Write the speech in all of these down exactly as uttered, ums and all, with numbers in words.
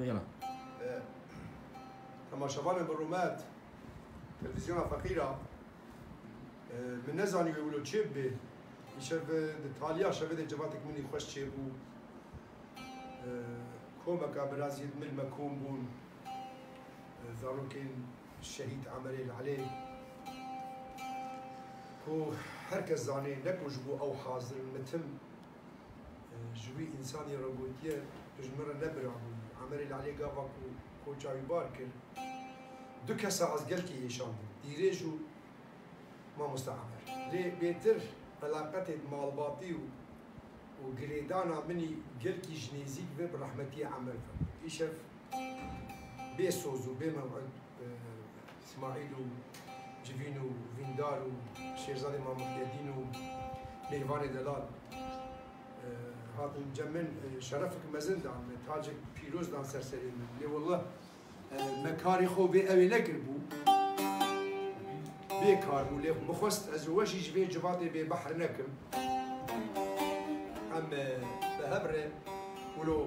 Yala. E, temaşevanên bi rûmet, televîzyona Feqîra, e, min nezanî wê wilo çê bibe. Îşev, e, di taliya şevê de cevatek min î xweş çêbû. E, komeka biraziyê min me kom bûn. E, zarokên şehîd Emerê Lelê, ku her kes zanê, ne ku ji bo ew hazir in, min tim Ji wî însanî re gotiye, tu ji min re ne bira bûyî. Emerê Lelê gava ku koça wî bar kir, du kesa ez gelkî hêşandim. Dîrêj û mamoste Emer. Lê bêtir elaqetê malbatî û, û girêdana min î gelkî ji nêzîk ve bi rehmetiyê Emer ve. Îşev bê soz û bê mew'id, e, Îsmaîl û Civîn û Vîndar û Şêrzadê Mam Muhyedîn û mêvanê delal, e, hatin cem min, e, şerefek mezin dan me, tacek pîroz dan ser serê min. Lê wallah, e, me karê xwe bê ew ê nekiribû. Bê kar bû, lê min xwest ez û we jî ji vê civatê bê behr nekim. Em, e, bi hev re wilo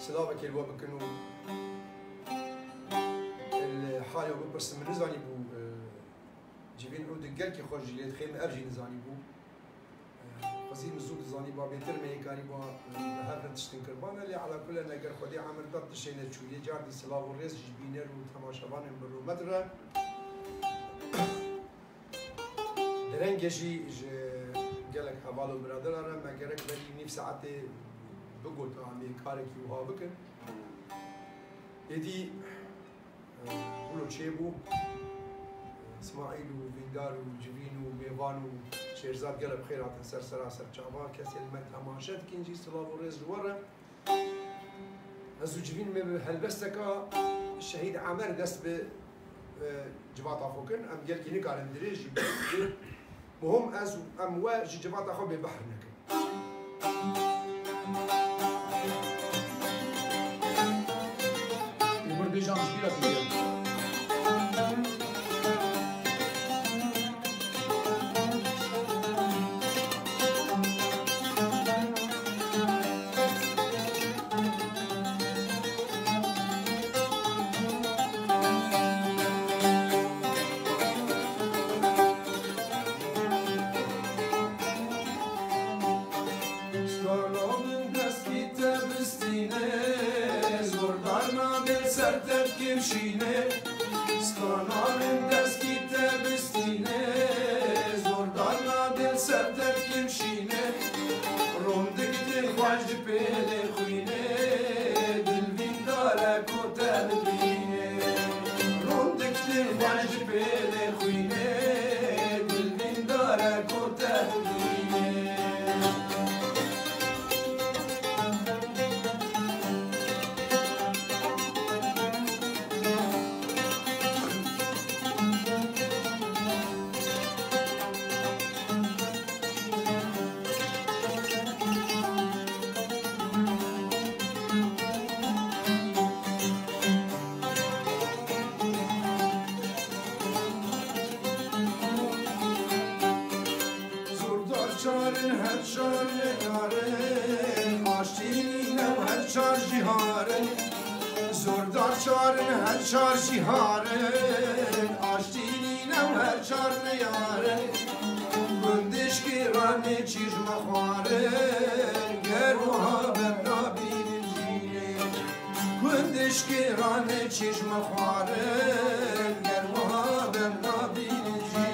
silavekê li we bikin û li halê we bipirsin. Min nizanîbû, e, Civîn û di gelkî xwe jî lê dixê, min ev jî nizanîbû. E, xwezî min zû dizanîba, bêtir me yê karîba, e, bi hev re tiştin kirbane, lê ela kule ne ger Xwedê emir da tiştê neçûyê. Cardî silav û rêz ji bîner û temaşevanên bi rûmet re. Derengê jî ji gelek heval û biradera re me gerek berî nîv saetê bigota em ê karekî wiha bikin. Êdî, e, wilo çêbû, Îsmaîl û Vîndar û Civîn û Mêvan û Şêrzad gelek bi xêr hatin ser sera ser çava. Kesê li me temaşe dikin jî silav û rêz ji we re. Ez û Civîn me bi helbesteka Şehîd Emer dest bi, e, civata xwe kirin. Em gelkî nikarin dirêj jî bikin. Muhim ez û em we ji civata xwe bêbehr nekin. Û min bêjan ji bîra kiriye. Strana min destî te bistîne, zordar nabe ser te bikêşîne. Strana min destî te bistîne, zordar nabe ser te bikêşîne. Rondik tê xweş ji pêlê xwîne, dilvîndare ku te dibîne. Rondik tê xweş ji pêlê xwîne, dilvîndare ku te dibîne. Zordar çar in, her çar neyarin, aştî nîne û her çar jî har in. Zordar çar in, her çar jî har in, aştî nîne û her çar neyarin. Gundişkî ranê çîj me xwarin, ger wiha bem nabînin jî. Gundişkî ranê çîj me xwarin, ger wiha bem nabînin jî.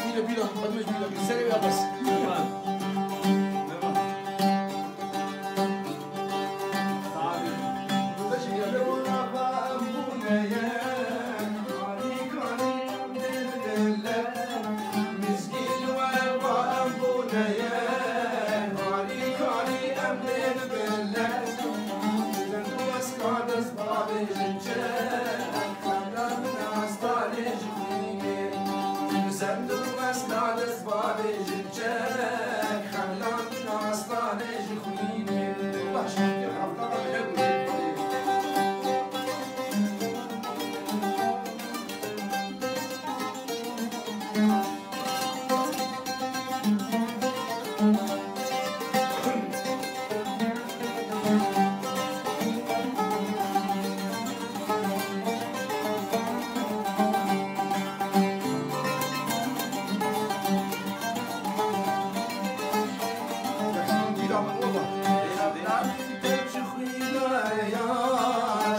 Bîle, bîle, xedmê bîle, bîle, serê wê bes. Zend û mesla dest bavêjin çek, xemlan astanê ji xwînê. Baş, hafta bile gotin.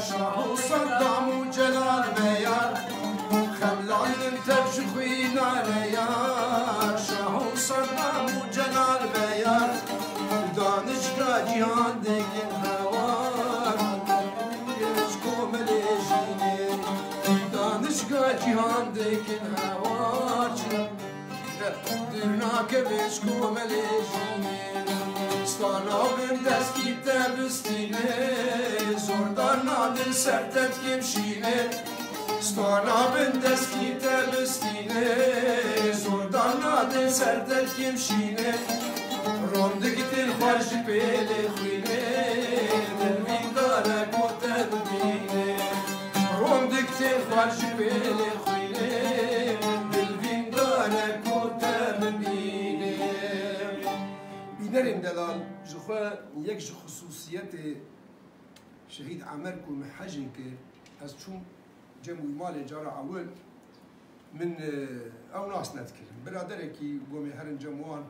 Şah û Seddam û Celal Beyar, xemlan min tev ji xwîna re ya. Şah û Seddam û Celal Beyar, danişga cîhan dikin hewar, ji komelê jînê. Danişga cîhan dikin hewar, dûr nakeve ji komelê jînê. Stana bin destî te bistîne, zordar nadin ser te dikim şîne. Stana bin destî te bistîne, zordar nadin ser te dikim şîne. Rondik tên xwar ji pêlê xwînê, dilvîndare ku te bibîne. Rondik tên xwar ji pêlê xwînê, dilvîndare ku te bibîne. Bînerên delal, ji xwe yek ji xisûsiyetê Şehîd Emer ku min hejin kir, ez çûm cem wî malê cara ewil, min, e, ew nas nedikirin. Biraderekî gomê herin cem wan,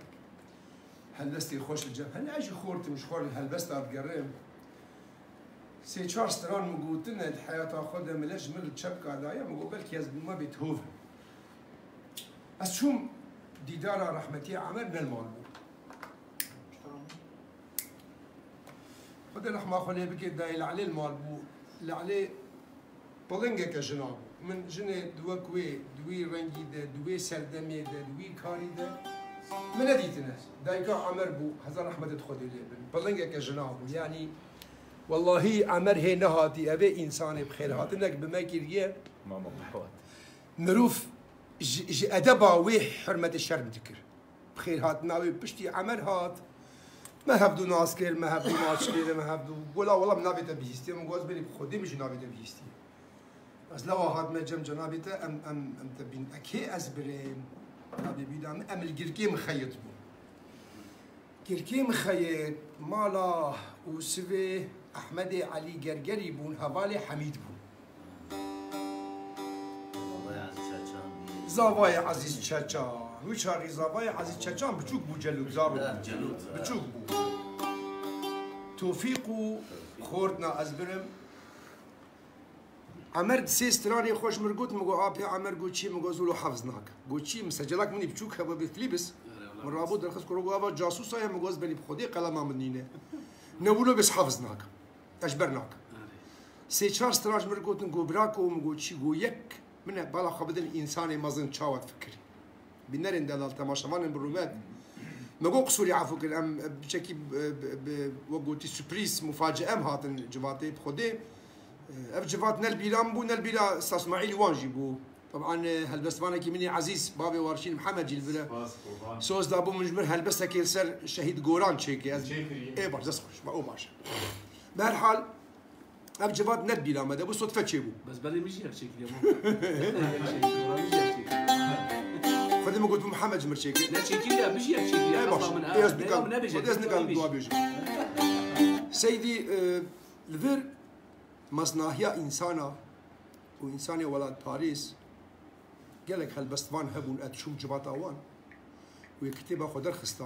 helbestê xweş li cem hene, ez jî xortim, ji xwe li helbesta digerim. Sê çar stran min gotine, di heyata xwe de min leş min li çepka daye, min got, belkî ez bûma bêt hov. Ez çûm dîdara rehmetiyê Emer ne li mal bû. Xwedê rehma xwe lê bike, dayê Lelê li mal bû. Lelê pilingeke jina bû. Min jinê di wek wê, di wî rengî de, di wê serdemê de, di wî karî de min nedîtine. Dayika Emer bû, hezar rehmetê Xwedê lê bin. Pilingeke jina bû. Yanî, wellahî Emer hê nehatî, evê însanê bi xêrhatinek bi me kiriye. Mama Fuat. Mirov ji, ji edeba wê hurmetê şerm dikir. Bi xêr hatina wê piştî Emer hat. Me hevdû nas kir, me hevdû nas kir, me hevdû gola wela min navê te bihîstiye, min got ez berî bi Xwedê min jî navê te bihîstiye. Ez lewa hatime cem cenabê te, em, em, em te bîn. E kê ez birêm? Navê bîda min, em li girkê min xeyit bûn. Girkê min xeyit, mala û sivê Ehmedê Elî Gergerî bûn, hevalê Hemîd bûn. Zavayê Ezîz Çeçan. Wî çaxî Zavayê Ezîz Çeçan biçûk bû, Celût, zarok bû. Biçûk bû. Tofîq û xortina ez birim. Emer di sê stranê xweş mir got, min got, apê Emer got çi? Min got, zûlo hefz nake. Got çi? Min secelak min î biçûk hebe bê Philips. Min rabû derxist kuro, got, ava casûsa ye, min got, ez berî bi Xwedê qelema min nîne. Ne wilo bes hefz nake. Ez ji ber nakim. Sê çar stran ji min re gotin, got, bira ko, min got, çi? Got, yek, min e, bala xwe bidin însanê mezin çawa difikirî. Bînerên delal, temaşevanên bi rûmet. Me got, qisûrî efû kin, em, e, biçekî, e, bi, bi, wek gotî, surprîz, mufacee em hatin civatê bi Xwedê. E, ev civat ne li bîra min bû, ne li bîra Sas Smaîlî wan jî bû. Teban, e, helbestvanekî min ê ezîz, bavê Warşîn Mihemed jî li vir e. Spas, qurban. Soz dabû min ji min helbestekê li ser Şehîd Goran çêke. Ez Çêkiriye. Ê baş, dest xweş, ma o baş e. Bi her hal, ev civat ne di bîra me de bû, sodfe çêbû. Bes belê min jî yek çêkiriye, ma. Yek çêkiriye, min jî yek çêkiriye. Xwedê min got, Mihemed ji min çêkir. Ne çêkiriye, min jî yek çêkiriye. Ê baş, qesba min, ê ez ha, bikam, ne, ne bêje, xwedê ez ne, nikam ne bêje. Dua bêjim. Seydî, e, li vir mesnahiya însana û însanê welatparêz, gelek helbestvan hebûn, ez çûm civata wan û yê kitêba xwe derxista.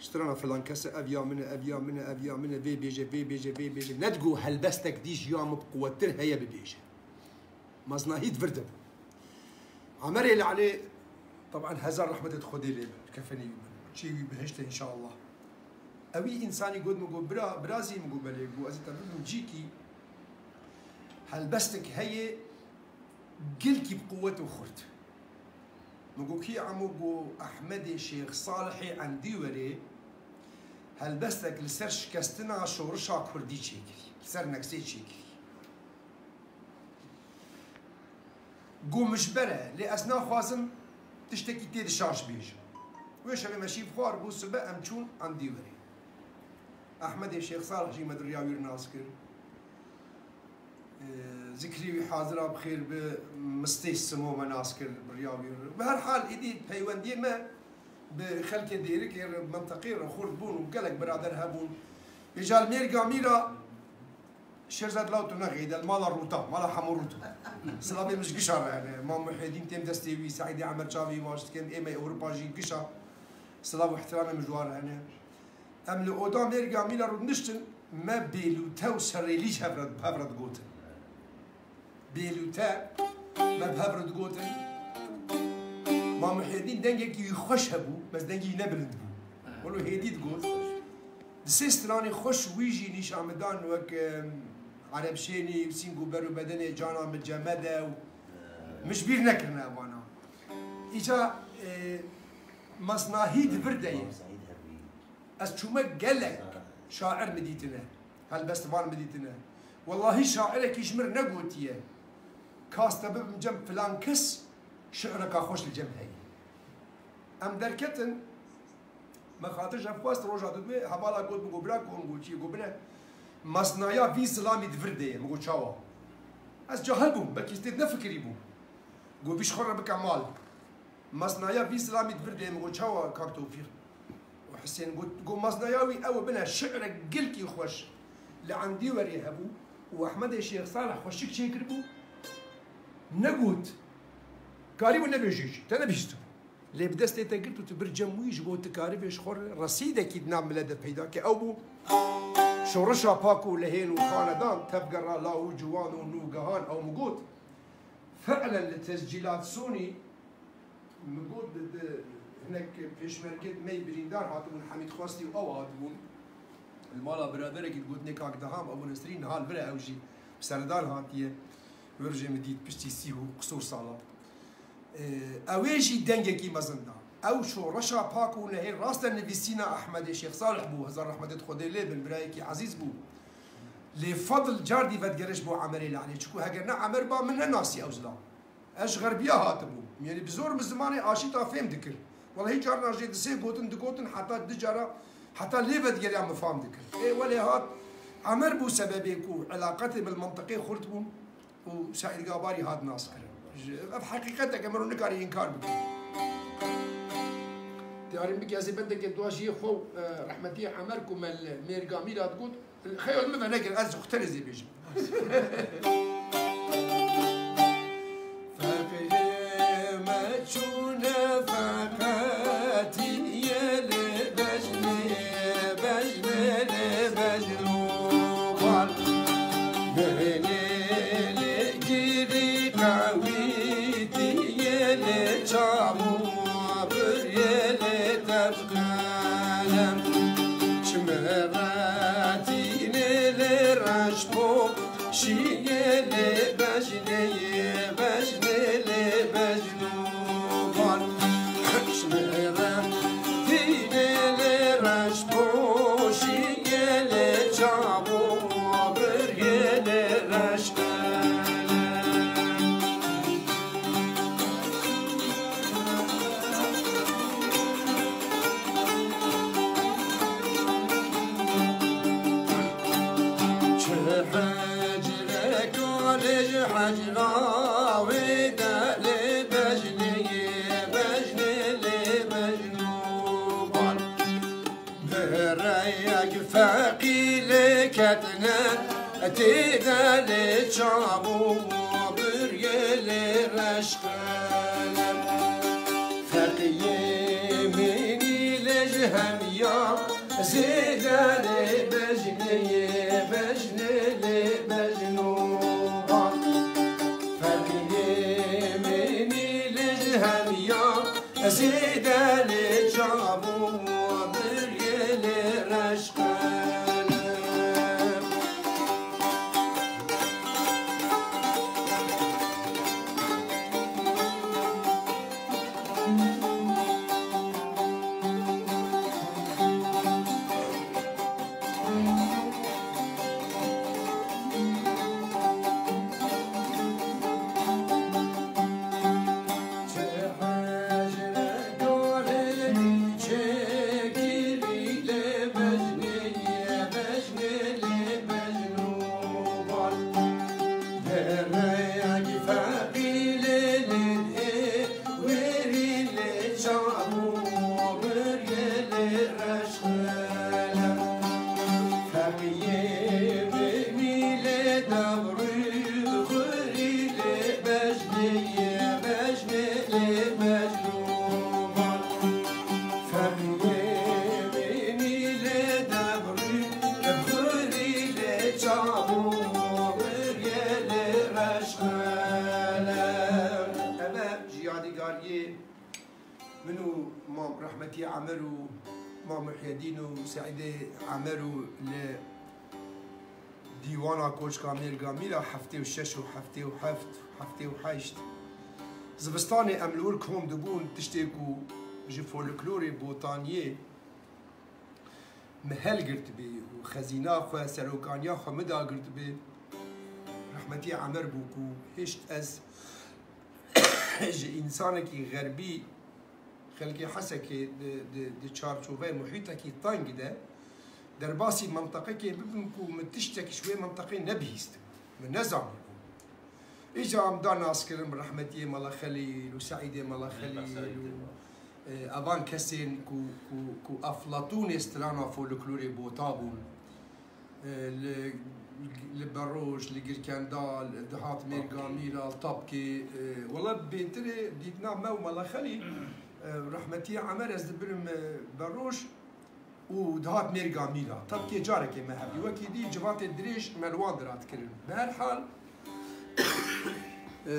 Strana filan kes e, ev ya min e, ev ya min e, ev ya min e, vê bêje, vê bêje, vê bêje. Nedigot helbestek dî ji ya min bi quwettir heye bibêje. Meznahî di vir de bû. Emerê Lelê, teban hezar rehmetê di Xwedê lê be, kefenê wî bin. Çê wî bihişt e înşallah. Ewî însanî got min, got, bira, birazî min, got, belê, got, ez ê te bibim cîkî. Helbestek heye, gelkî bi quwet û xurt. Min got, kî emo? Got, Ehmedê Şêx Salihê Endîwerê helbestek li ser şikestina şorişa kurdî çêkirî, li ser Neksê çêkirî. Go min ji ber e, lê ez naxwazim tiştekî tê de şaş bêjim. Wê şevê me şîv xwar bû, sibe em çûn Endîwerê. Ehmedê Şêx Salih jî me di riya wî re nas kir. Ee, zikrî wî hazira bi xêr bi, Mistê Simo me nas kir bi riya wî re. Bi her hal, êdî peywendiyê me bi xelkê Dêrikê re, menteqê re xurt bûn û gelek birader hebûn. Îca li Mêrga Mîra, Şêrzad law tu nexeyde, li mala Rûta, mala hemû Rût. Silavê min ji gişa re hene. Mam Muhyiddin têm destê wî, Seîdê Emer çavê wî waş dikin, ê me Ewropa jî gişa. Silav û ihtiramê min ji wan re hene. Em li oda Mêrga Mîla Rût niştin, me bêlûte û serêlî ji hev re, bi hev re digotin. Bêlûte, me bi hev re digotin. Mam Muhyiddin dengekî wî xweş hebû, bes dengê wî ne bilind bû. Wilo hêdî digot. Di sê stranê xweş wî jî nîşan min dan wek, em, Ereb Şênî, Sîng û ber û bedenê cana min cemede û min ji bîr nekirine evana. Îca, e, mesnahî di vir de ye. Ez çûme gelek şair min dîtine. Helbestvan min dîtine. Wellahî şairekî ji min re negotiye, ka ez te bibim cem filan kes, şiireka xweş li cem heye. Em derketin, me xatir ji hev xwest, roja didwê hevala got, min got, bira ku hûn got çi, got, bine, mesnaya vî zilamî di vir de ye. Min got, çawa? Ez cahil bûm, belkî tê nefikirî bûm. Got, vî ji xwe re bike mal. Mesnaya vî zilamî di vir de ye. Min got, çawa kak Tewfîq û Hisên? Got, got, mesnaya wî ew e, bine, şi'rek gelkî xweş li Endîwerê hebû û Ehmedê Şêx Salih xweşik çêkiribû. Negot, karîbû nebêjî jî, te nebihîstibû. Lê bi destê te girt û tu bir cem wî, ji bo tu karibê ji xwe re resîdekî di nav milê de peyda ke. Ew bû şoreşa pak û lehên û xanedan, tevgera law û ciwan û nûgehan. Ew min got, fi'len li tescîlat Sony, min got, di, di, hinek pêşmerge me yî birîndar hatibûn, Hemîd Xwestî û ew hatibûn. Li mala biraderekî digotinê Kak Deham Ebû Nesrîn, niha li vir e, ew jî bi seredan hatiye. Wê rojê min dît piştî sî û qisûr sala. Ee, ew ê jî dengekî mezin da. Ew şoreşa pak û nehê rast e nivîsîna Ehmedê Şêx Salih bû, hezar rehmetê di Xwedê lê bin, birayekî ezîz bû. Lê fedl cardî vedigeriş bo Emerê Lalê, çiku heger ne Emer ba min nenasî ew zilam. Ez ji Xerbiya hatibûm. Yanî bi zor min zimanê aşîta fêm dikir. Wela hîç carna jê di sê gotin digotin, heta du cara, heta lê vedigeriya min fam dikir. Ê welê hat, Emer bû sebebê ku elaqetê min li mentiqê xurt bû û Seîd Gabarî hat nas kirin. Ji, ev heqîqetek e, mero nikarî înkar bike. Diyarî min bike ez ê bendekê dua jî yê xwe, e, rehmetî Emer ku me li Mêrga Mîra digot, Xeyal min venekir, ez xwe tenê zê bêjim. Feqê me çûne feqetiyê lê bejnê, bejnê lê bejno bal. Bênê lê girî qewîtiyê lê çav û biriyê lê tevqelem. Çimê retînê lê reş bo şiyê lê bejneyê, bejnê lê bejno ban. Çimê retînê lê reş bo şiyê lê çav û biriyê lê reş qelem. Çi hecreka lê ji hecra wê de lê bejnê, bejnê lê bejno ban. Birayek feqî lê ketine, tê de lê çav û biriyê lê reş qelem. Feqiyê minî lê ji hemiya zêde lê bejnê, bejnê lê bejno ban. Feqiyê minî lê ji hemiya zêde lê çav û biriyê lê reş qelem. Min û Mam Rehmetî Emer û Mam Muhyedîn û Seîdê Emer û li dîwana Koçka Mêrga Mîra heftê û şeş û heftê û heft, heftê û heşt zivistanê em li wir kom dibûn, tiştê ku ji folklorê Botaniyê me helgirtibê û xezîna xwe, serokaniya xwe min dagirtibê. Rehmetî Emer bû ku hişt ez ji însanekî xerbî, xelkê Hesekê di, di, di çarçoveyê muhîtekî teng de derbasî menteqekê bibim ku min tiştek ji wê menteqê nebihîstibû, min nezanîbû. Îca em da naskirin bi rehmetiyê Mela Xelîl û Seîdê Mela Xelîl û, e, evan kesên ku, ku, ku Eflatûnê strana folklorê Bota bûn. E, li, li Beroj, li Girkendal, dihat Mêrga Mîra, Tapkê, e, wela bêtirê dîtina me û Mela Xelîl, e, rehmetiyê Emer ez dibirim, e, Beroj, û dihat Mêrga Mîra. Tapkê carekê me hebî. Wekî dî civatê dirêj me li wan dira dikirin. Bi her hal, e,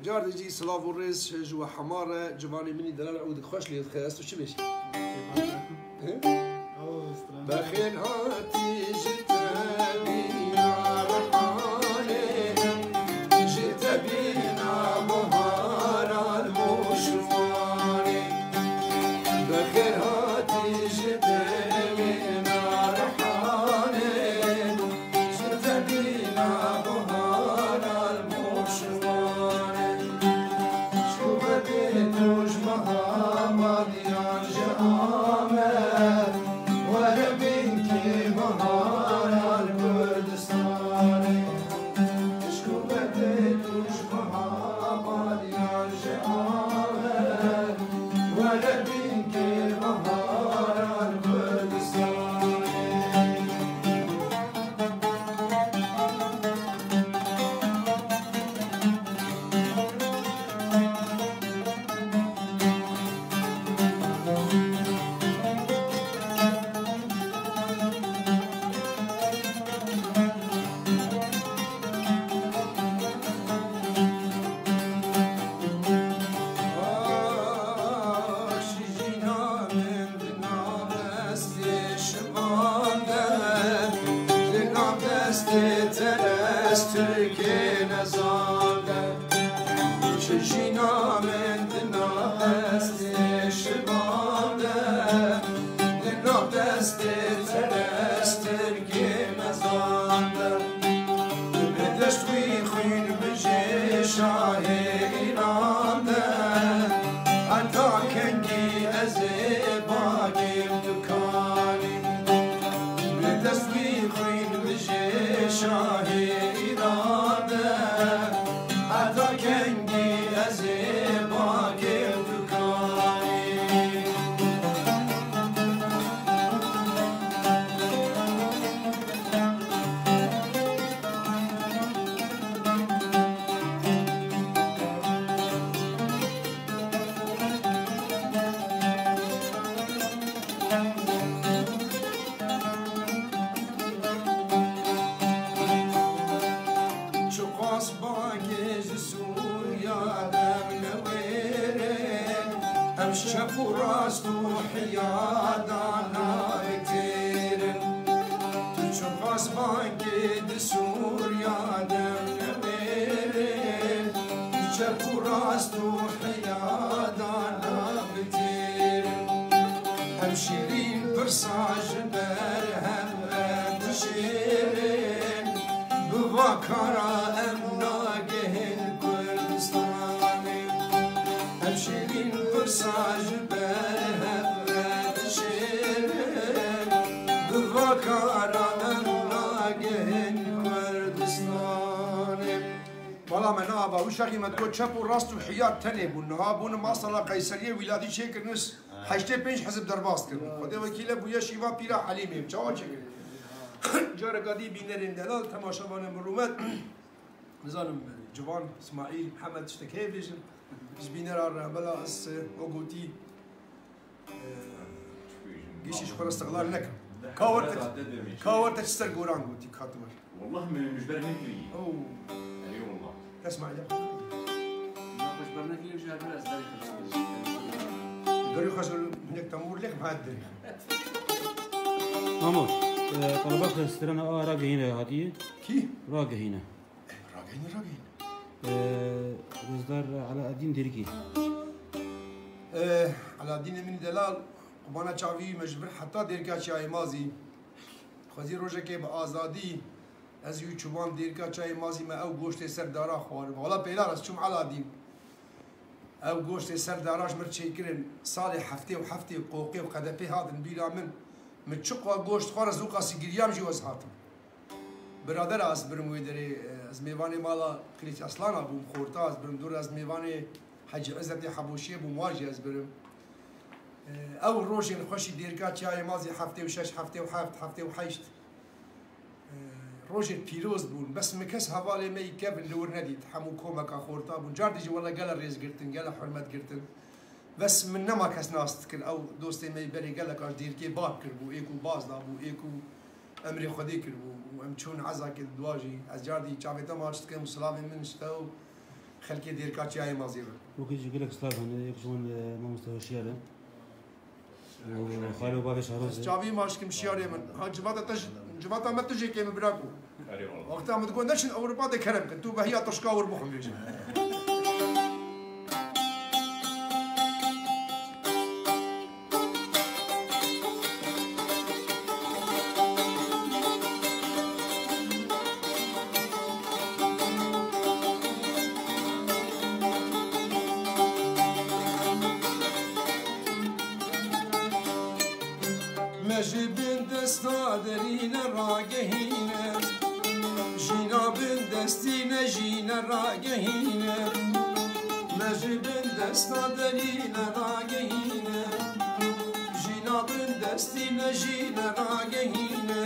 car dî jî silav û rêz ji we hema re, civanê min î delal û dixweş lê dixe. Ez tu çi bêjî? Bexêr hatî ji te bîna Rehanê, ji te bîna bahara li Moşmanê. Bexêr hatî ji te bîna Rehanê, ji te bîna bahara li Moşmanê. Ji ku bê tu ji Mehabadiyan ji Amed, were bînkê bahara li Kurdistanê. Ji ku bê tu ji Mehabadiyan ji Amed, were bînkê bahara li Kurdistanê. Şijîna min di nav destê şivan de, di nav destê teres tirkê nezan de. Şijîna min di nav destê şivan de, di nav destê teres tirkê nezan de. Bi dest wî xwîn bijê şahê Îran de, heta kengî ez ê bakêm tu kanî. Bi dest wî xwîn bijê şahê Îran de, heta kengî ez ê bakêm tu kanî. Çiqas bangê ji Sûriya dem newêrin, em ji çep û rast û hiya dana bitêrin. Tu çiqas bangê di Sûriya dem newêrin, ji çep û rast û hiya dana bitêrin. Em şîrîn pirsa ji ber hev re dişêrin, bi va kara em nagehin Kurdistanê. Em şîrîn pirsa ji ber hev re dişêrin, bi va kara em nagehin Kurdistanê. Bala me niha ba, wî şexî me digot çep û rast û hiya tenê bûn. Niha bûn masala Qeyseriyê wîladî çêkirin, heştê pênc hizib derbas kirin. Xwedê wekîl e, bûye şîva pîra Helîmê. Çawa çêkirin? Careka dî bînerên delal, temaşevanên bi rûmet, nizanim, civan, Îsmaîl, Mihemed, tiştek heye bêjin. Ji bînera re, bela ez, e, o gotî, e, gişî ji xwe re istiqlal nekim. Ka wer te, ka wer te çi ser goran gotî, ka tu wer. Wallah, min, min ji ber nekirî. Oh. Erê wallah. Kes maliye. Ya, xweş ber nekirî, ji ber ez berî xircî. Derî xwe zor hinek temûr lêxim hat derî. Mamo, e, qelebax strana a ragehîne hatiye. Kî? Ragehîne. Ragehîne, ragehîne. E, Rêzdar Elaedîn Dêrikî. E, Elaedînê min delal, qubana çavî me ji vir heta Dêrika Çiyayê Mazî. Xwezî rojekê bi azadî, ez û çûbam Dêrika Çiyayê Mazî me ew goştê ser dara xwarin. Wala pêlan ez çûm Elaedîn. Ew goştê ser dara ji mir çêkirin. Salê heftê û heftê qoqê û qedepê hatin bîra min. Min çiqa goşt xwar, ez û qasî giriyam jî wez hatim. Biradera ez birim wê derê, ez mêvanê mala Kilîç Eslana bûm, xorta ez birim, dûr ez mêvanê Hecî Îzzetê Hebûşiyê bûm, wan jî ez birim. Ew rojên xweşî Dêrika Çiyayê Mazî heftê û şeş, heftê û heft, heftê û heşt. Rojên pîroz bûn. Bes min kes hevalê me yî kevin li wir nedît. Hemû komeka xorta bûn. Cardî jî wele gele rêz girtin, gele hurmet girtin. Bes min nema kes nas dikir. Ew dostê me yî berê geleka ji Dêrikê bak kiribû. Ê ku baz dabû, ê ku emrê Xwedê kiribû. Û em çûn ezakê di dua jî. Ez cardî çavê te maç dikim û silavên min ji te û xelkê Dêrika Çiyayê Mazî re. Wekî jî gelek silav hene. Yek ji wan, e, mamoste Hoşiyar e. Xalo bavê şaroz. Ez çavî maşkim şiyarê min. Ha, civata te ji, civata me tu jê kêm e, bira ku. Wexta min digot neçin Ewropa de kerem kin. Tu behiya tişka wir bixwin bêjin. Me ji bin desta derîne ragehîne, jîna bin destî ne jîne ragehîne. Me ji bin desta derîne ragehîne, jîna bin destî ne jîne ragehîne.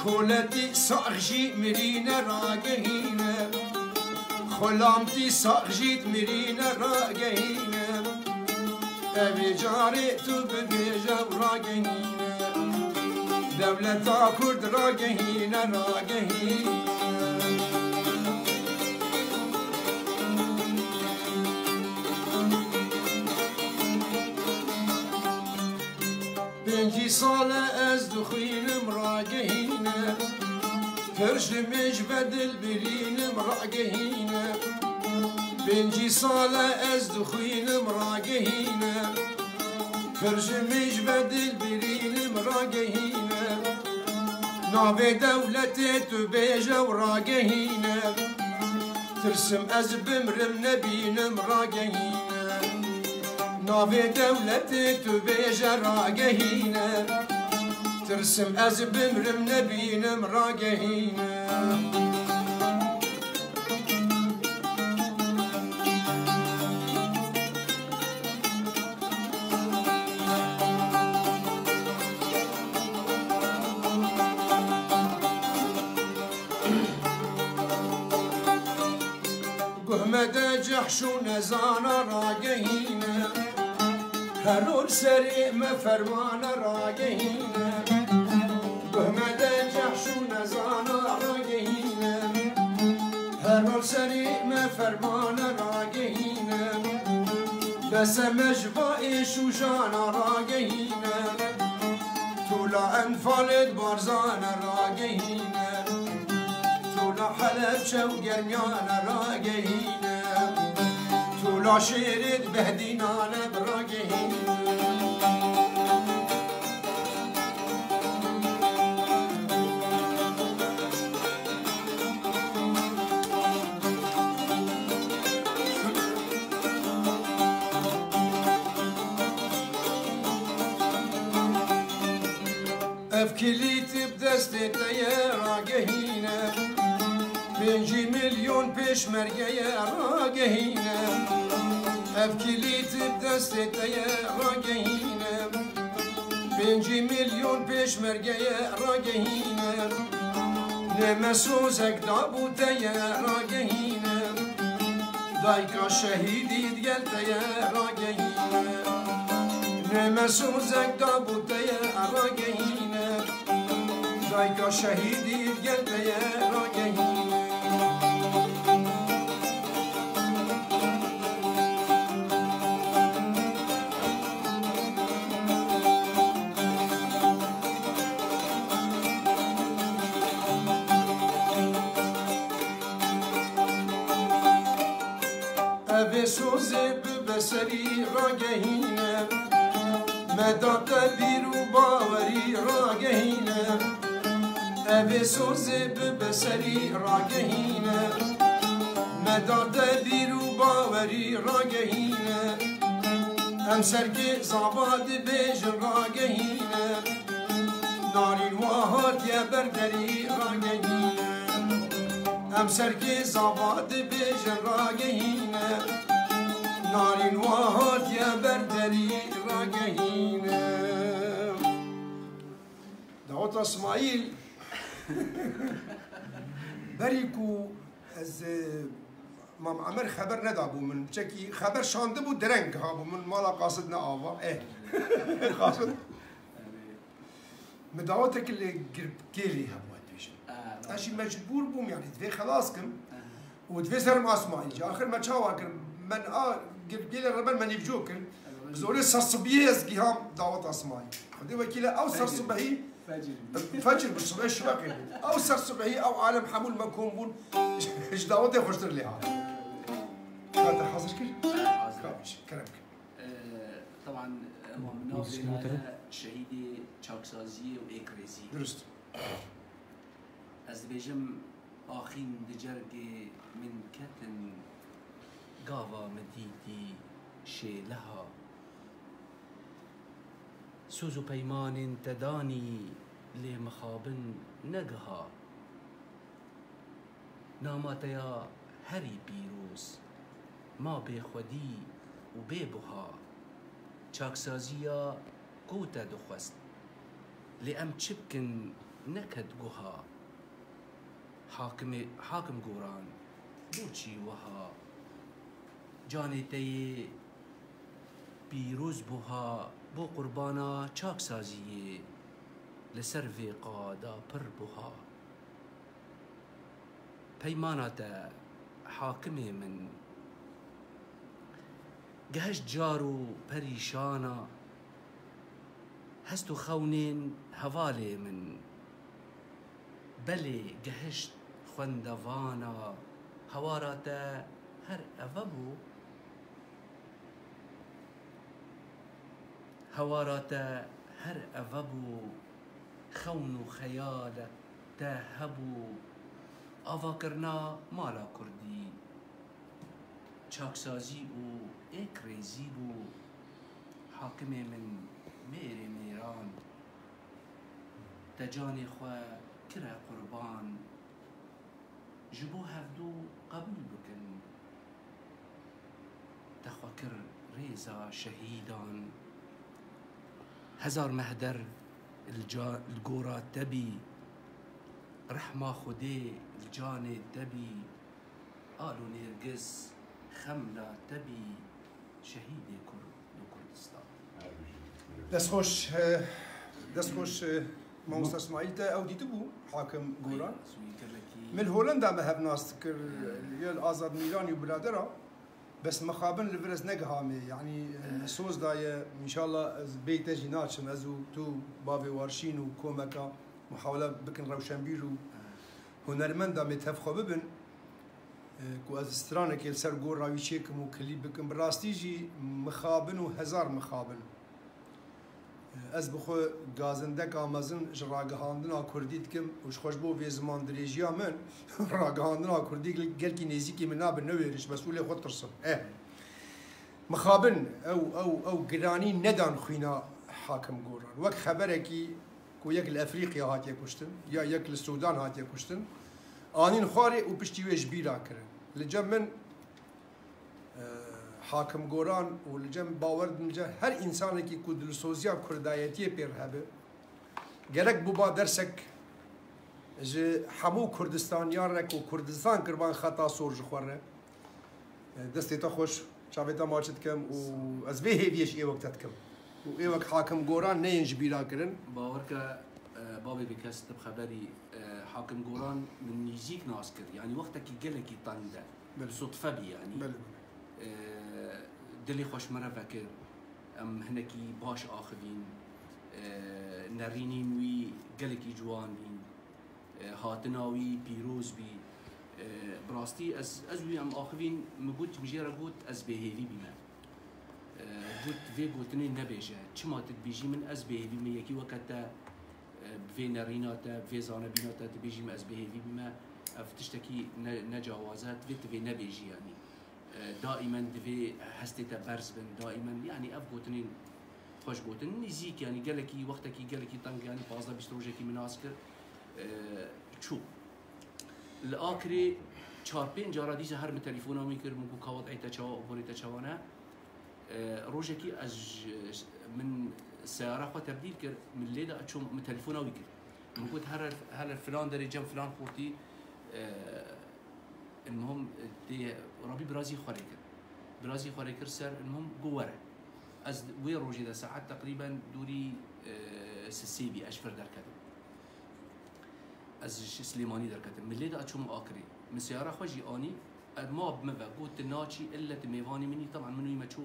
Koletî sax jî mirîne ragehîne, xulamtî sax jî mirîne ragehîne. Evê carê tu bibêje û ragehîne, dewleta Kurd ragehîne, ragehîne. Pêncî sal e ez dixwînim ragehîne, pir ji min ji bedil birînim ragehîne. Pêncî sal e ez dixwînim ragehîne, pir ji min ji bedil birînim ragehîne. Navê dewletê tu bêje û ragehîne. Tirsim ez bimrim nebînim ragehîne. Navê dewletê tu bêje ragehîne. Tirsim ez bimrim nebînim ragehîne. Guh me de cehş û nezana ragehîne, her rol serê me fermane ragehîne. Guh me de cehş û nezana ragehîne, her rol serê me fermane ragehîne. Dese me ji va êş û jana ragehîne, tola enfalê di barzane ragehîne. Tola Helebçe û germiyane ragehîne, tola şêrê di behdînane bi ragehîne. Ev kilît bi destê te ye ragehîne, pêncî milyon pêşmergeye ragehîne. Ev kilît bi destê te ye ragehîne, pêncî milyon pêşmergeye ragehîne. Nême sozek dabû te ye ragehîne, dayika şehîdî digel te ye ragehîne. Nême sozek dabû te ye ragehîne, dayika şehîdî digel te ye ragehîne. Evê sozê bibe serî ragehîne, me da te bîr û bawerî ragehîne. Evê sozê bibe serî ragehîne, me da te bîr û bawerî ragehîne. Em serkê zava dibêjin ragehîne, narîn wa hatiye ber derî ragehîne. Em serkê zava dibêjin ragehîne, narîn wa hatiye ber derî ragehîne. Daweta Smaîl, berî ku ez, e, Mam Emer xeber nedabû min. Çekî xeber şandibû, direng habû min. Mala qasid ne ava. Eh. Qasid. Min dawetek li Girkêlê hebû, ez dibêjim. Ez jî mecbûr bûm, yanî divê xelas kim. Û divê serim asmayî. Ji axir me çawa kir? Men a Girkêlê reben me nîvco kir. Bi zorê ser sibiyê ez giham dawet asmayî. Xwedê wekîle ew ser sibehî, fecir bi sibehî şiveqê bû. Ew ser sibehî ew alem hemû li me kom bûn. Ji dawetê xweştir lê hat. Ka te hazir kir? Hazir. Ka bîş, kerem kir. Ee, taban, e, ma min nav vêna ye şehîdê çaksaziyê û êkrêzî. Durust. Ez dibêjim, axîn di cergê min ketin, gava min dîtî şêleha. Soz û peymanên te danî, lê mixabin negiha. Nama te ya herî pîroz, ma bêxwedî û bêbuha. Çaksaziya ku te dixwest, lê em çi bikin, neket guha. Hakimê, Hakim Goran, bo çî wiha? Canê te yê pîroz buha, bo qurbana çaksaziyê, li ser vê qada pir buha. Peymana te, hakimê min, gehişt car û perîşana, hest û xewnên hevalê min. Belê gehişt xwendevana, hewara te her eve bû. Hewara te her eve bû, xewn û xeyale te hebû. Avakirina mala kurdî, çaksazî û êkrêzî bû. Hakimê min, mêrê mêran, te canê xwe kire qurban. Ji bo hevdû qebûl bikin, te xwe kir rêza şehîdan. Hezar mehder li ca-, li gora te bî, rehma Xwedê li canê te bî. Al û nêrgiz xemla te bî, şehîdê Kurd û Kurdistan. Destxweş, e, destxweş, e, mamosta Smaîl, te ew dîtibû, Hakim Goran. Min Holenda me hev nas dikir, e, ya li Azad Mîranî û biradera. Bes mixabin li vir ez negihamê. Yanî, e, soz daye, înşallah ez bê te jî naçim. Ez û tu, bavê Warşîn û komeka muhawele bikin rewşenbîr û hunermenda me tev xwe bibin. E, ku ez stranekê li ser gora wî çêkim û klîp bikim, bi rastî jî mixabin û hezar mixabin. E, ez bi xwe gazindeka mezin ji ragihandina kurdî dikim û ji xwe ji bo vê ziman dirêjiya min, ragihandina kurdî gel-, gelkî nêzîkî min nabe, newêrî ji mesûlê xwe tirsim. E, mixabin ew, ew, ew giranî nedan xwîna Hakim Goran. Wek xeberekî ku yek li Efrîqya hatiye kuştin, ya yek li Sûdan hatiye kuştin, anîn xwarê û piştî wê ji bîra kirin. Li cem min, e, Hakim Goran û li cem bawer dikim li cem her însanekî ku dilsoziya kurdayetiyê pê re hebe, gerek biba dersek ji hemû Kurdistaniyan re ku Kurdistan kiriban xeta sor ji xwe re. Destê te xweş, çavê te maç dikim û ez vê hêviyê ji êwek te dikim. Û êwek Hakim Goran neyên ji bîra kirin. Bawer ke, e, bavê bêkes tu bi xeberî, e, Hakim Goran min nîzîk nas kir. Yanî wextekî gelekî teng de. Belê. Sudfe bî yanî. Belê, belê. E, dilê xwe ji me re vekir. Em hinekî baş axivîn. E, nerînîn wî gelekî ciwan bîn. E, hatina wî pîroz bî. Bi rastî ez, ez wî em axivîn, min got, min jê re got, ez bêhêvî bîme. E, got, vê gotinê nebêje. Çima tu dibêjî min, ez bêhêvî bîme, yekî weke te, e, bi vê nerîna te, bi vê zanebîna te dibêjî min, ez bêhêvî bîme. Ev tiştekî ne, necawaz e, divê tu vê nebêjî, yanî. E, daîmen divê hestê te berz bin, daîmen, yanî ev gotinên xweş gotin. Nîzîk, yanî gelekî, wextekî gelekî teng, yanî pazdeh bîst rojekî min nas kir, e, çû. Li Akirê çar pênc cara dîsa her min telefona min kir, min got, "Ka wed'ê te çawa, oborê te çawa ne?" E, rojekî ez ji, min seyara xwe tebdîl kir, min lê de çûm, min telefona wî kir. Min got, "Here, here filan derê cem filan xortî, e, Elmuhim, tê rabî birazî xwe lê kir. Birazî xwe lê kir ser, elmuhim, got were. Ez wê rojê de saet teqrîben dûrî, e, sisê bî, ez ji vir derketim. Ez ji Silêmanî derketim. Min lê de ez çûm Akirê. Min seyara xwe jî anî, ez ma bi min ve got, "Tu naçî, ille tu mêvanê min î." Teban min û wî me çû,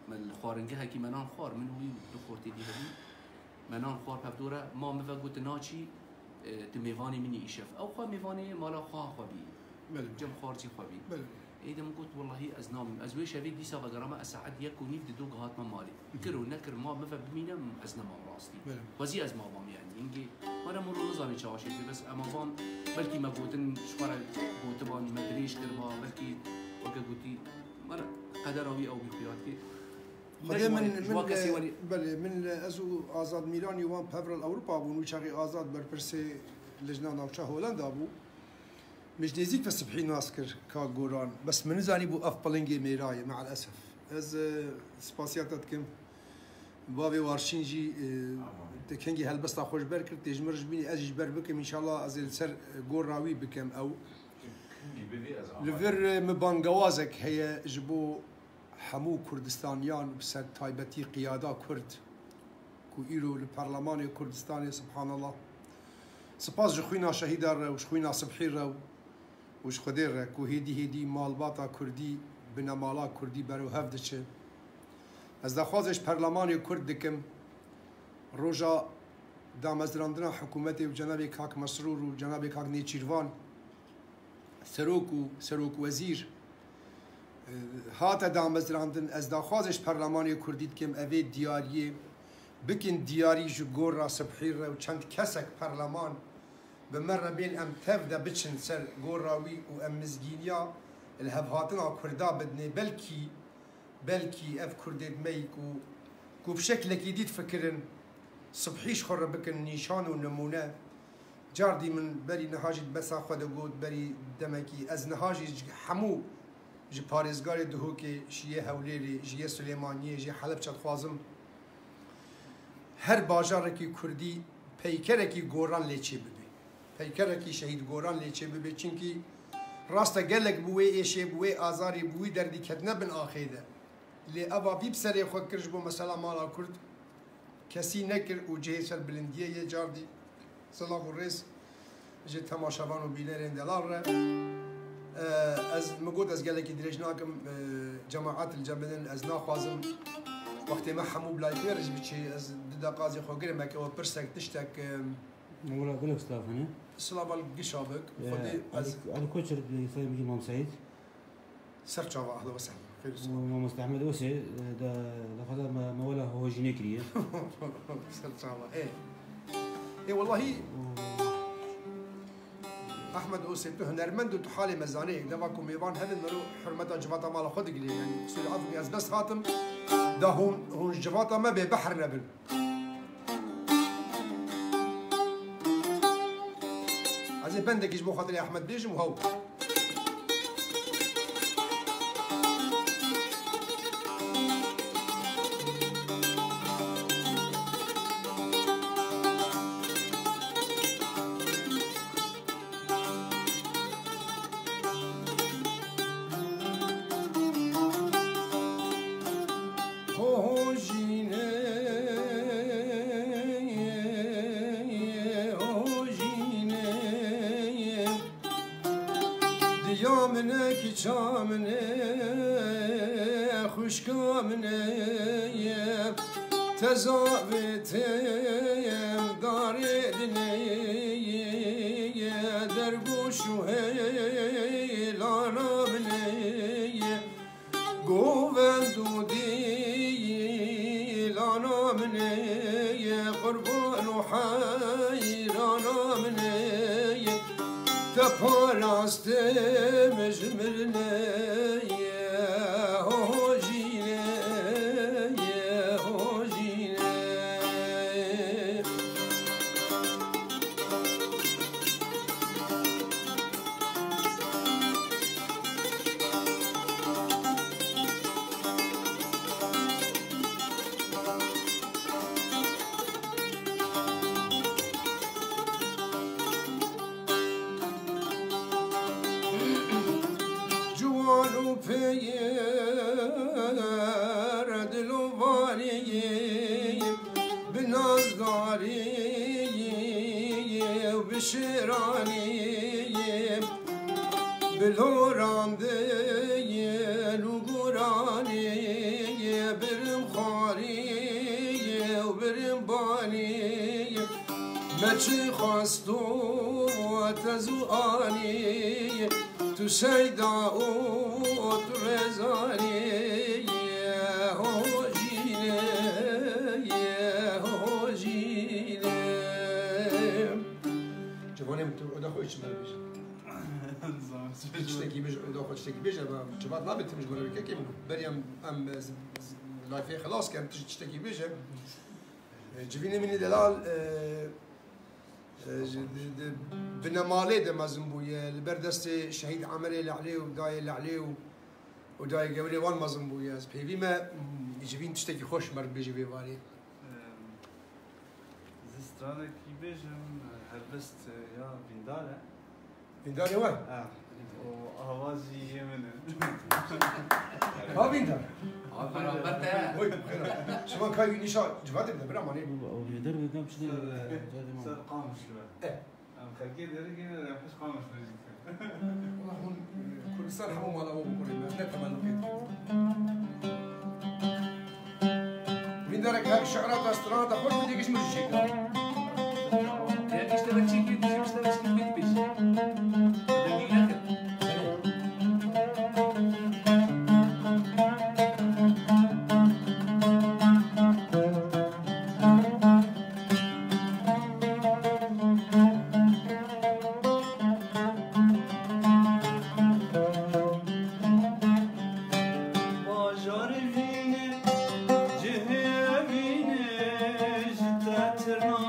me li xwaringehekî me nan xwar, min û wî û du xortê dî hebî. Me nan xwar pevdore, ma min ve got, "Tu naçî, e, tu mêvanê min î îşev." Ew xwe mêvanê mala xwe xwe bî. Belê. Cem xwarcî xwe bî. Belê. Ê de min got, "Wellahî ez namîm." Ez wê şevê dîsa vegerame, ez saet yek û nîv di dog hatime malê. Hı hı. Kir û nekir, ma min ve bimîne, ez nemam rastî. Belê. Xwezî ez mabam yani. Hingê, were min ro nizanî çawa şêtê, bes ema van, belkî me gotin, ji xwe re gotiban, me dirêj kiriba, belkî weke gotî, were qedera wî ew bî xuya dikê. Xwedê min, min, belê, min, ez û Azad Mîranî wan pev re li Ewropa bûn. Wî çaxê Azad berpirsê Lijna Navça Holanda bû. Min ji nêzîk ve Sibhî nas kir, ka Goran. Bes min nizanî bû ev pilingê mêra ye, me'el esef. Ez, e, spasiya te dikim. Bavê Warşîn jî, e, te kengî helbesta xwe ji ber kir, tê ji min re ji bînî, ez jî ji ber bikim. Înşallah ez ê li ser, e, gora wî bikim ew. Li vir, e, min bangewazek heye ji bo hemû Kurdistaniyan, bi ser taybetî qiyada Kurd ku îro li Perlemanê Kurdistanê, subhanallah. Spas ji xwîna şehîda re û ji xwîna Sibhî re û ji Xwedê re ku hêdî hêdî malbata Kurdî, binemala Kurdî berew hev diçe. Ez daxwazê ji Perlemanê Kurd dikim, roja damezrandina hikûmetê û cenabê Kak Mesrûr û cenabê Kak Nêçîrvan, Serok û Serokwezîr, e, hate damezrandin. Ez daxwazê ji Perlemanê Kurdî dikim, evê diyariyê bikin diyarî ji gora Sibhî re û çend kesek perleman bi me re bên em tev de biçin ser gora wî û em mizgîniya li hevhatina Kurda bidinê. Belkî Belkî ev Kurdên me yî ku, ku bi şeklekî dî difikirin, Sibhî ji xwe re bikin nîşan û nimûne. Cardî min berî niha jî di bersa xwe de got, berî demekî, ez niha jî ji hemû, ji parêzgarê Duhokê, ji yê Hewlêrê, ji yê Silêmaniyê, ji yê Helebçe dixwazim her bajarekî Kurdî peykerekî Goran lê çê bibe. Peykerekî şehîd Goran lê çê bibe. Çimkî rast e, gelek bi wê êşê, bi wê azarê, bi wî derdî ketine bin axê de. Lê eva vî bi serê xwe kir ji bo mesela mala Kurd kesî nekir û cihê ser bilindiyê yê cardî. Silav û rêz ji temaşevan û bînerên delal re. E, ez, min got ez gelekî dirêj nakim, e, cemaet li cem bidin, ez naxwazim wextê me hemû bi layîkê re jî biçî, ez du deqa ez ê xwe girim, eke we pirsek, tiştek, e, Wela gelek silav hene. Silava li gişa bik. E, Xwedê ez Elî, Elî Koçer, e, Sayın Bilgin Mam Seîd. Ser çava, ahla ve sehla. Xêr û silav. Mamoste Ehmed Osê, e, da, daxwaza me, me wela hojînê kiriye. Ser çava, ê. Ê, wellahî, Ehmed Osê, tu hunermend û tu halê me zanê. Dema ku mêvan hebin, mero hurmeta civata mala xwe digirê. Yani, qusûrê af bike, ez bes hatim, da hûn, hûn ji civata me bê behr nebin. Ez ê bendekî ji bo xatirê Ehmed bêjim û hew. Hojîne, hojîne, diya min e, kiça min e, xwişka min e, tezavê tim darê dinê, dergoş û hey. Govend û dîlana min ê, qurban û heyrana min ê, te parastê min ji mirinê, ho ho jînê, ho jînê. Ciwan û pêyêr dilovanî, bi nazdarî û bi şêranî, bi lorandê û goranî, birim xwarî û birim banî, me çi xwesto te zû anî, tu seyda û tu rêzanî, ho jînê, ho jînê. Civanê min, tu oda xwe çi bibêje? Tiştekî bêje, oda xwe tiştekî bêje, ba, civat nabe tim ji min re kekê min. Berî em, em, e, z-, z-, layfê xilas kin, tu jî tiştekî bêje. E, civînê min ê delal, e, e, ji, di, di, binemalê de mezin bûye, li ber destê şehîd Emerê Le'lê û dayê Le'lê û, û dayê Gewrê wan mezin bûye. Ez pêvî me, m, civîn tiştekî xweş me re bêje vê varê. Em, ez stranekî bêjim, helbest ya Vîndar e. Vîndarê we? Ah, û ava jî yê min e. Ha Vîndar? Ava beraber te. Oy, xêra. Şima kay nîşa civatê bide, bira manê. Ew vê derê de çi Ser, ser Qamişlo. Eh. Em xelkê derê gêne, em hiç Qamişlo jî dikin. Wala hûn, e, Kurdistan hemû mala we bikurê me, ne temenûkê dikin. Vîndarek her şi'ra destirana de xweş bû, dêgiş min jî çêkir. Eger tiştekî çêkir, dî jî tiştekî çêkir, bêt bêjî. Dengî nekin. Bajarê vînê, cihê vînê, ji te tirna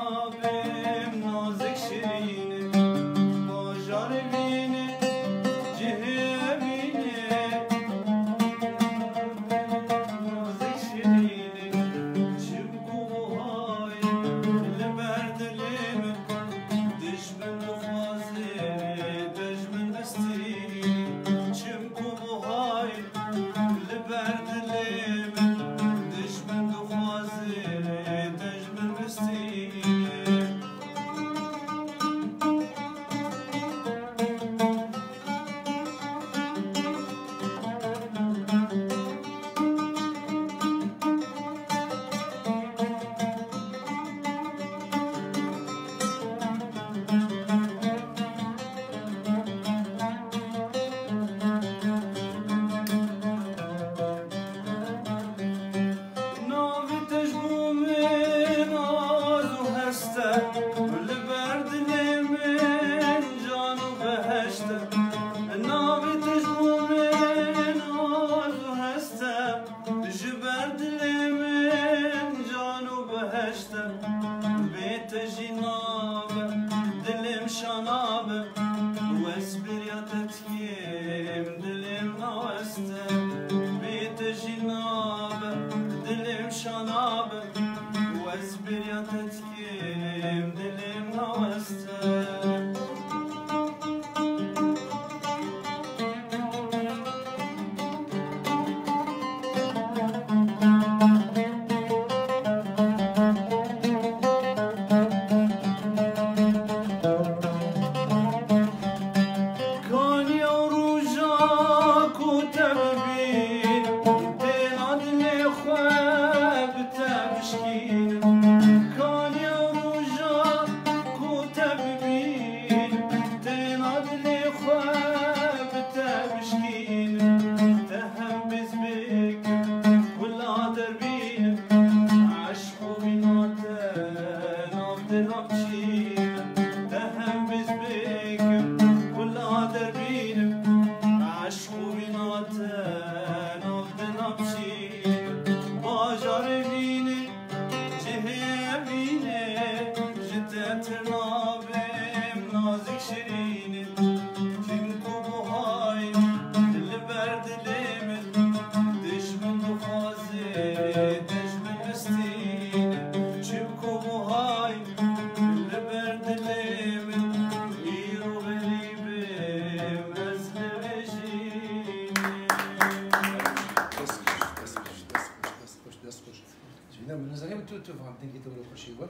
Min nizanim tu, tu van dengê te wilo xweşê we.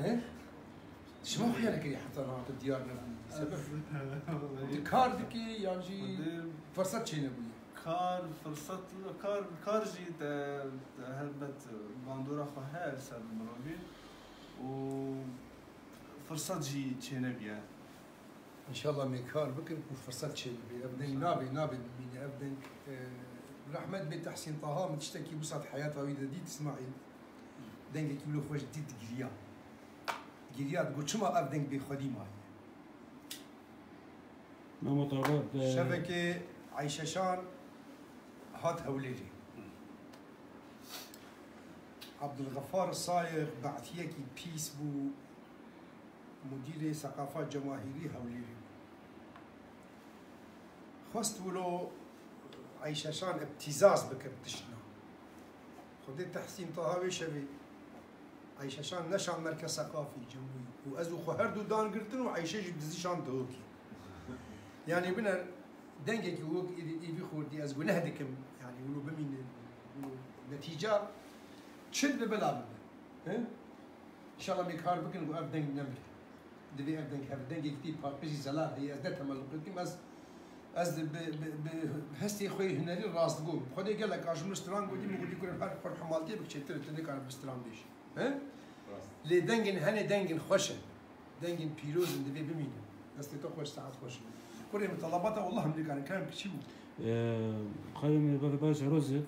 He? Şima xiyar kirî heta niha tu diyar nebû. Sebeb? Tu kar dikî yan jî firsat çênebûye? Kar, firsat, kar, kar jî te, te helbet bandora xwe heye li ser mirovî û firsat jî çênebiye. Înşallah me kar bikin ku firsat çêbibe. Ev deng nabê, nabê bimîne. Ev deng, e, rehmet bê Tehsîn Taha, min tiştekî wisa di heyata wî de dît, Îsmaîl. Dengekî wilo xweş dît, digiriya. Giriya, digot, çima ev deng bê xwedî maye? Memo Taha, e, Şevekê Eyşeşan hat Hewlêrê. Abdulxefar Sayix be'siyekî pîs bû, mudîrê seqafa cemahîrî Hewlêrê bû. Xwest wilo Eyşeşan îbtîzaz bike bi tiştna. Xwedê Tehsîn Taha wê şevê Eyşeşan neşan merkez seqafî cemhurî û ez û xwe her du dan girtin û Eyşe jî dizî şan dihokî. Yanî biner dengekî wek êdî, êvî xortî ez guneh dikim. Yanî wilo bimîne, wilo netîca çi dibe bila bibe. He? Înşallah me kar bikin ku ev deng nemire. Divê ev deng hebe. Dengekî tê paqijî zelal heye. Ez ne temelluq dikim. Ez, ez bi, bi, bi hestê xwe yê hunerî rastgo. Xwedê gelek a ji min stran gotî, min gotî kurê her xwe hemaltiyê bik çêtir tu nikarin bi stran bêjî. He? Rast. Lê dengên hene dengên xweş in. Dengên pîroz in, divê bimînin. Destê te xweş, saet xweş. Kurê min, telebata wallah em nikarin, kerem, çi bû? Ee, Xalê min, bavê, bavê Şaroz e,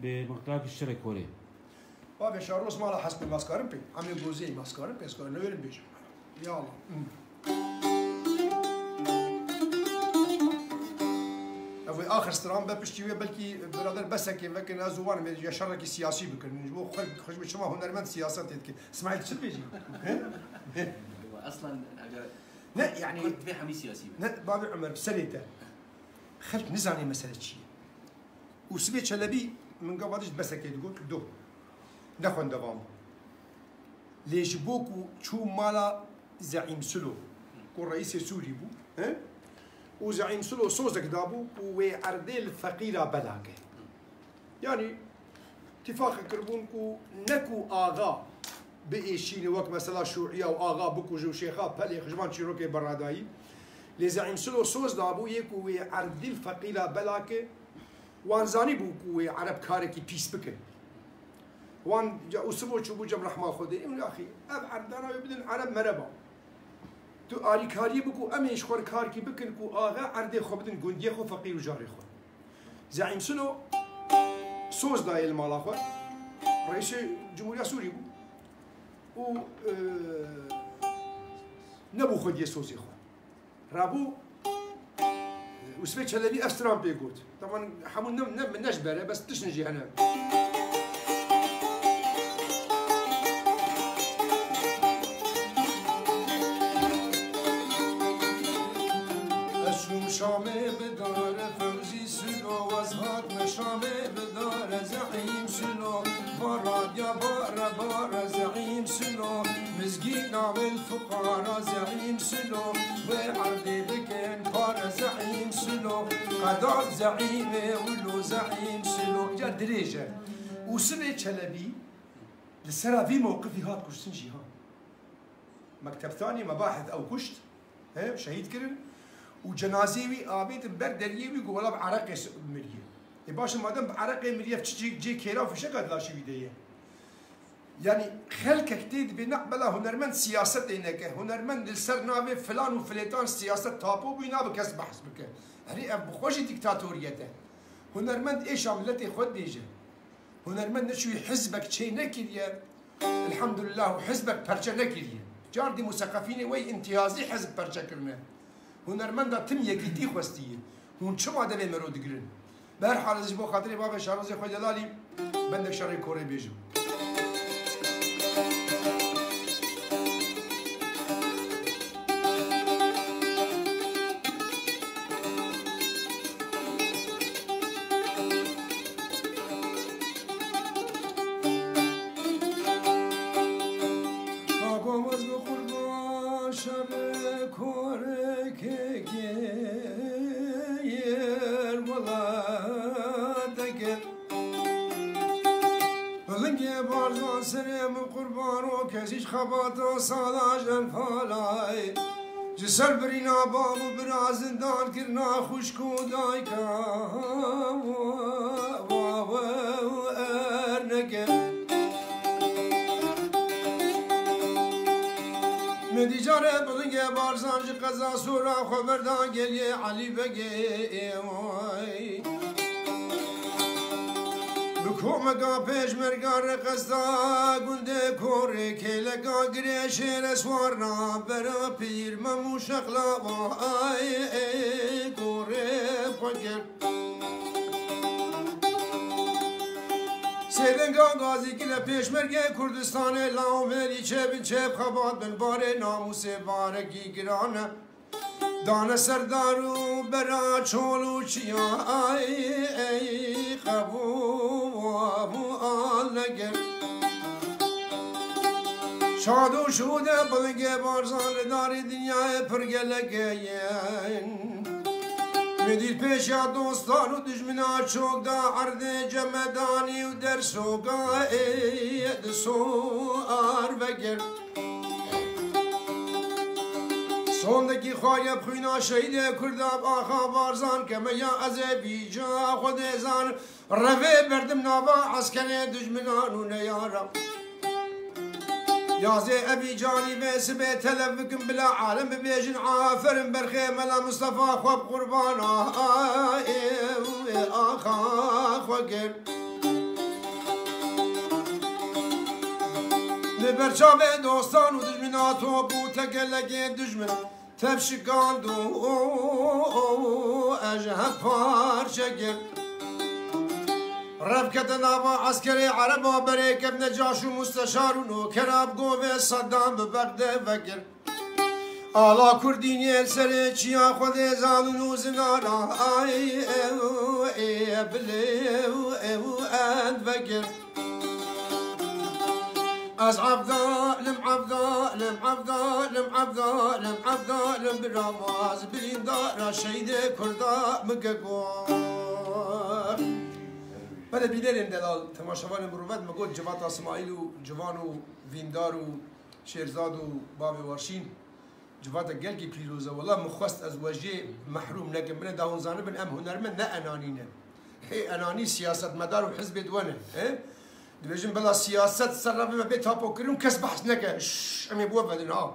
bi maqtulakî şerek korê. Bavê Şaroz mala hespê maskarin pê. Em ê gozê maskarin pê, ez karin newêrin bêjim. Ya Allah. Ev wê axir stran be, piştî wê belkî birader besekê vekin, ez û wan ê ya şerekî siyasî bikin. Ji bo xwe, xwe ji bo çima hunermend siyasetê dike? Smaîl çi dibêjî? He? Eslen eger Ne, yani Kurd divê hemî siyasî be. Ne, bavê Ömer, bi serê te. Xelk nizane mesele çi ye. Û Sibê Çelebî min gava dişt besekê digot, do. Ne xwendevan bû. Lê ji bo ku çû mala Zeîm Silo, ku reîsê Sûrî bû, he? Û Zeîm Silo sozek dabû ku wê erdê li feqîra belake. Yanî, tîfaqek kiribûn ku ne ku axa biêşîne wek mesela şûiya û axa bikuje û şêxa pelê ji van çîrokê beradayî. Lê Zeîm Silo soz dabû yê ku wê erdî li feqîra belake, wan zanîbû ku wê ereb karekî pîs bike. Wan ca û sibo çûbû cem rehma Xwedê. Û axî, ev erdana wê bidin ereb mereba. Tu alîkariyê biku em ê ji xwe re karkî bikin ku axa erdê xwe bidin gundiyê xwe, feqîr û carê xwe. Zeîm Silo soz dayê li mala xwe. Reîsê Cumhuriya Sûrî bû û, e, nebû xwediyê sozê xwe. Rabû Usvê Çelebî ev stran pê got. Taban hemû ne, ne, ne ji ber e, bes tiştin jî hene. Ez çûm Şamê bi dare Fewzî Silo, ez hatme Şamê bi dare Zeîm Silo. Bara diya bare bare Zeîm Silo, mizgîna wê li fuqara Zeîm Silo, wê erdê bikin pare Zeîm Silo, qedat Zeîmê wilo Zeîm Silo. Îcar dirêj e. Usivê Çelebî li sera vî mewqifî hat kuştin jî ha. Mektebtanî mebahith ew kuşt, he, şehîd kirin û cenazeyê wî avêtin ber deriyê wî ku wela bi ereqê s-, miriye. Ê baş e, madem bi ereqê miriye, çi cê, cê kêra û fişeka di laşê wî de ye? Yanî xelkek tê dibê ne bela hunermend siyasetê neke. Hunermend li ser navê filan û filêtan siyaset tapo bûyî nabe kes behs bike. Herî ev bi xwe jî dîktatoriyet e. Hunermend êşa miletê xwe dibêje. Hunermend neçûyî hizbek çê nekiriye. Elhamdulillah û hizbek perçe nekiriye. Cardî museqefînê wey îmtiyazî hizb perçe kirine. Hunermenda tim yekîtî xwestiye. Hûn çima devê mero digirin? Bi her hal ez ji bo xatirê bavê Şarozê xwe delalî bendek şerê korê bêjim. Kako ez bi qurban şerê korekê gêr welateke. Lingê Barzan serê min qurban o, kesî ji xebata sala jenfalay. Ji ser birîna bav û bira zindan kirina xwişk û dayika wa we erneke. Min dî carê bi Lingê Barzan ji qeza Sora xwe berdan geliyê Elî Begê ê way. Bi komeka pêşmerga reqesta gundê korê kêleka girê şêre swarna bera pîr Mem û şexla vay ê korê xwe kir. Sêdenga gazî kine pêşmergê Kurdistanê la Omerî çêbin çêb xebat bin barê namûsê barekî girane. Dane serdar û bera çol û çiyayê ey qebûl neger. Şad û şûde Bilingê Barzan li darê dinyayê pir gelek ên. Medîr pêşiya dostan û dijmina çok da erdê cemedanî û dersoga ê di sor vegir. Sondekî xwaye xwîna şehîdê Kurda axa Barzan keme ya ez ê vîca xwe dê zan. Revê berdim nava eskerê dijminan û neyara. Yazê evî canî vê sibê telef bikim bila alem bibêjin aferin berxê Mela Mustafa xwe bi qurban a ê axa xwe kir. Li ber çavê dostan û dijmina top û tekelekê dijmin tev şikand û ez ji hev parçe kir. Rev kete nava eskerê ereba berê kevne caş û musteşar û nokera bi govê Seddam bi Bexdê vekir. Ala Kurdînê li serê çiya Xwedê zalin û zinana ay ew ê bilê ew ew end vekir. Ez Evdalim, Evdalim, Evdalim, Evdalim, Evdalim, biramaz, birîndara şehîdê Kurda min keko. Belê bînerên delal, temaşevanên bi rûmet, me got civata Simaîl û civan û vîndar û şêrzad û bavê Warşîn. Civata gelkî pîroz e. Wela min xwest ez we jê mehrûm nekim. Bine da hûn zanibin em hunermend ne enanî ne. Hê enanî siyasetmedar û hizbê di we ne. He? Dibêjin bila siyaset ser revê me bê tapokirin û kes behs neke. Şş, em ê bi we vedin ha.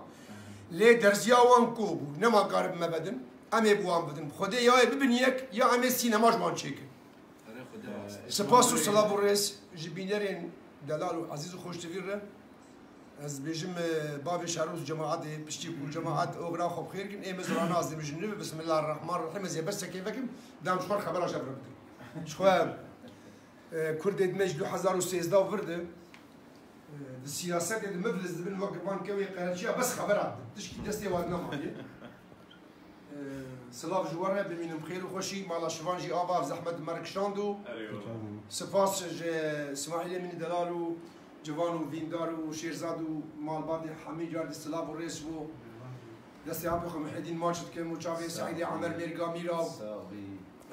Lê derziya wan ko bû. Nema karibin me vedin. Em ê bi wan bidin. Xwedê ya ê bibin yek ya em ê sînema ji wan çêkin. Spas û silav û rêz ji bînerên delal û ezîz û xweştivî re. Ez dibêjim, e, bavê şerûz cemaetê, piştî ku cemaet oxira xwe bi xêr kin, ê min zira nas dibêjin, nivê Bismillahirrahmanirrahîm, ez ê bes sekê vekim, dem ji xwe xebera ji hev re bidim. Ji xwe, e, Kurdê dime ji du hezar û sêzdeh vir de, e, di siyasetê de miflis dibin, wek van kewê qereçiya bes xebera didin. Tişkî destê wan nemaye. Silav ji we re, bimînin bi xêr û xweşî. Mala Şivan jî ava ev zehmet me re kişand û Erê wala. Spas ji Smaîlê min delal û civan û vîndar û şêrzad û malbatê hemî car dî silav û rêz ji bo destê apê xwe Muhyiddin maç dikim û çavê Seîdê Emer Mêrgamî ra, Sağ ol.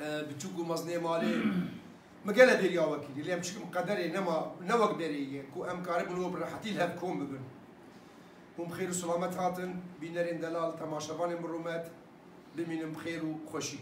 E, biçûk û mezinê malê. Min gele bêriya we kirî, lê em çikim qederê nema, ne wek berê ye ku em karibin û bi rehetî li hev kom bibin. Hûn bi xêr û selamet hatin, bînerên delal, temaşevanên bi rûmet, bimînin bi xêr û xweşî.